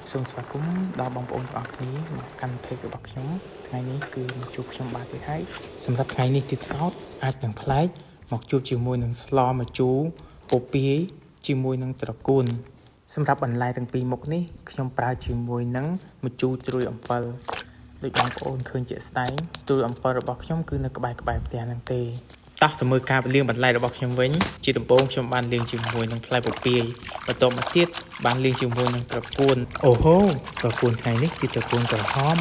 សូមស្វាគមន៍ដល់បងប្អូនទាំងអស់គ្នាមកកាន់ page របស់ខ្ញុំថ្ងៃនេះគឺមកជួបខ្ញុំបាទទៀតហើយសម្រាប់ថ្ងៃនេះទៀតសោតអាចនឹងប្លែកមកជួបជាមួយនឹងស្លម្ជូរពពាយជាមួយនឹងត្រកួនសម្រាប់បន្លែទាំងពីរមុខនេះខ្ញុំប្រើជាមួយនឹងម្ជូរត្រួយអំពិលដូចបងប្អូនឃើញជាក់ស្ដែងត្រួយអំពិលរបស់ខ្ញុំគឺនៅក្បែរក្បែរផ្ទះហ្នឹងទេតោះទៅមើលការលាងបន្លែរបស់ខ្ញុំវិញជាដំបូងខ្ញុំបានលាងជាមួយនឹងផ្លែពពាយបន្ទាប់មកទៀតបានលាងជាមួយនឹងត្រកួនអូហូត្រកួនថ្ងៃនេះជាត្រកួនក្រហម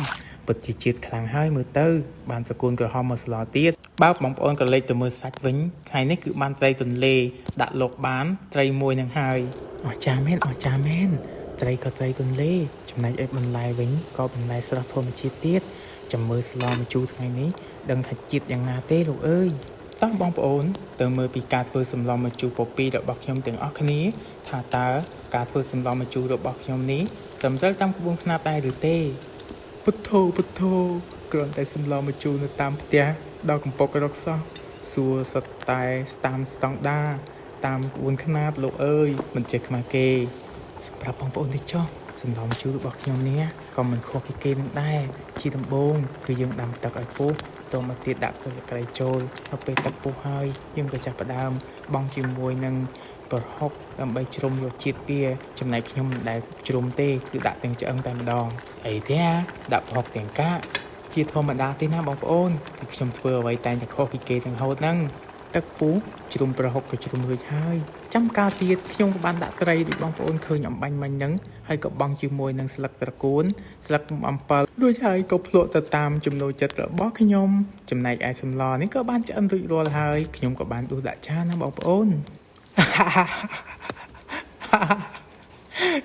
ពិតជាជាតិខ្លាំងហើយមើលទៅបានត្រកួនក្រហមមកស្លទៀតបើបងប្អូនក៏លេចទៅមើលសាច់វិញថ្ងៃនេះគឺបានត្រីទន្លេដាក់លោកបានត្រីមួយនឹងហើយអស្ចារ្យមែនអស្ចារ្យមែនត្រីក៏ត្រីទន្លេចំណែកឯបន្លែវិញក៏បន្លែស្រស់ធម្មជាតិទៀតចាំមើលស្លម្ជូរថ្ងៃនេះដឹងថាជាតិយ៉ាងណាទេលោកអើយ តោះបងប្អូនទៅមើលពីការធ្វើសម្លម្ជូរពពីរបស់ខ្ញុំទាំងអស់គ្នាថាតើការធ្វើសម្លម្ជូររបស់ខ្ញុំនេះត្រឹមត្រូវតាមក្បួនខ្នាតដែរឬទេពុទ្ធោពុទ្ធោគ្រាន់តែសម្លម្ជូរនៅតាមផ្ទះដល់កំពករកសោះសួរសុទ្ធតែស្តាមស្តង់ដាតាមក្បួនខ្នាតលោកអើយមិនចេះខ្មាស់គេសម្រាប់បងប្អូននេះចុះសម្លម្ជូររបស់ខ្ញុំនេះក៏មិនខុសពីគេនឹងដែរជាដំបូងគឺយើងដាំទឹកឲ្យពុះ តមកទៀតដាក់គល់ត្រីចូលដល់ពេលទឹកពុះហើយយើងក៏ចាប់ផ្ដើមបង់ជាមួយនឹងប្រហុកដើម្បីជ្រុំយកជាតិវាចំណែកខ្ញុំមិនដែលជ្រុំទេគឺដាក់ទាំងឆ្អឹងតែម្ដងស្អីទេអាដាក់ប្រហុកទាំងកាកជាធម្មតាទេណាបងប្អូនគឺខ្ញុំធ្វើអ្វីតែងតែខុសពីគេទាំងហូតហ្នឹងទឹកពុះជ្រុំប្រហុកក៏ជ្រុំរួចហើយចាំកាលទៀតខ្ញុំក៏បានដាក់ត្រីដូចបងប្អូនឃើញអំបញ្ញមិញហ្នឹងហើយក៏បង់ជាមួយនឹងស្លឹកត្រកួនស្លឹកអំពិលរួចហើយក៏ភ្លក់ទៅតាមចំណូលចិត្តរបស់ខ្ញុំចំណែកឯសម្លនេះក៏បានឆ្អិនរួចរាល់ហើយខ្ញុំក៏បានដួសដាក់ចានណាបងប្អូន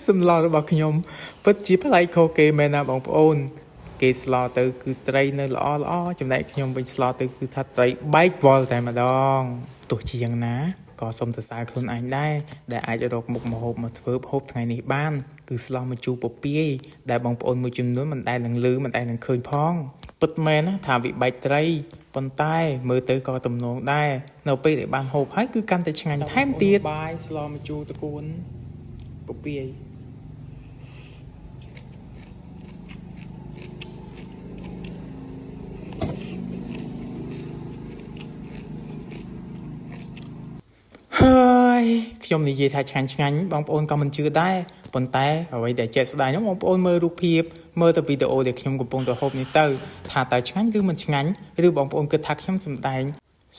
សម្លរបស់ខ្ញុំពិតជាប្លែកខុសគេមែនណាបងប្អូន គេស្លទៅគឺត្រីនៅល្អល្អចំណែកខ្ញុំវិញស្លទៅគឺថាត្រីបែកវល់តែម្ដងទោះជាយ៉ាងណាក៏សូមសរសើរខ្លួនឯងដែរដែលអាចរកមុខម្ហូបមកធ្វើហូបថ្ងៃនេះបានគឺស្លម្ជូរពពាយដែលបងប្អូនមួយចំនួនមិនដែលនឹងឮមិនដែលនឹងឃើញផងពិតមែនណាថាវិបែកត្រីប៉ុន្តែមើលទៅក៏ទំនងដែរនៅពេលដែលបានហូបហើយគឺកាន់តែឆ្ងាញ់ថែមទៀតបាយស្លម្ជូរតកួនពពាយ ហើយខ្ញុំនិយាយថាឆ្ងាញ់ឆ្ងាញ់បងប្អូនក៏មិនជឿដែរប៉ុន្តែអ្វីដែលជាក់ស្ដែងនោះបងប្អូនមើលរូបភាពមើលទៅវីដេអូដែលខ្ញុំកំពុងតែហូបនេះទៅថាតើឆ្ងាញ់ឬមិនឆ្ងាញ់ឬបងប្អូនគិតថាខ្ញុំសម្ដែង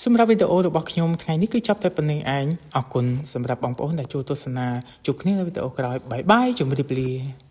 សម្រាប់វីដេអូរបស់ខ្ញុំថ្ងៃនេះគឺចប់តែប៉ុណ្្នេះឯងអរគុណសម្រាប់បងប្អូនដែលចូលទស្សនាជួបគ្នានៅវីដេអូក្រោយបាយបាយជម្រាបលា។